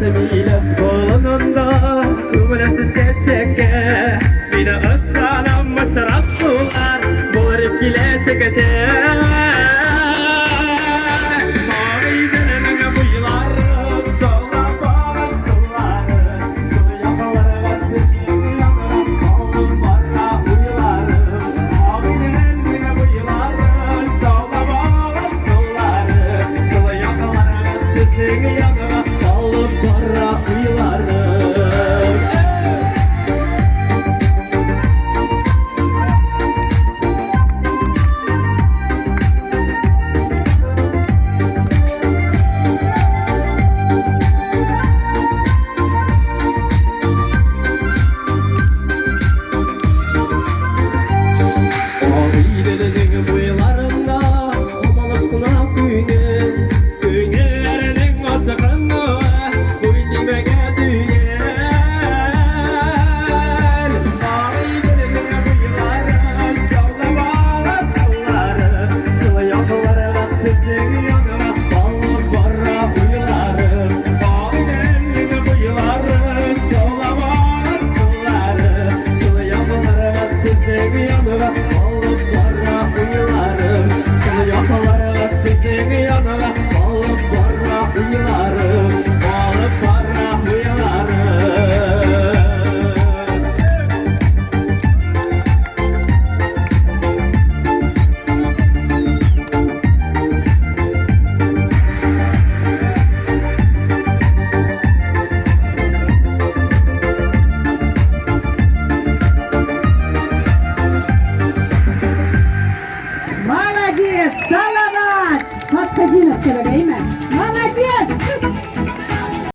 Миләш болынында күмеләсе чәчәккә. Мин ышанам, очрашулар булыр киләчәктә. Агыйделнең буйлары, шаулап аган сулары, шул якларга сезнең янга алып бара уйларым. Агыйделнең буйлары, шаулап аган сулары, шул якларга сезнең янга алып бара уйларым.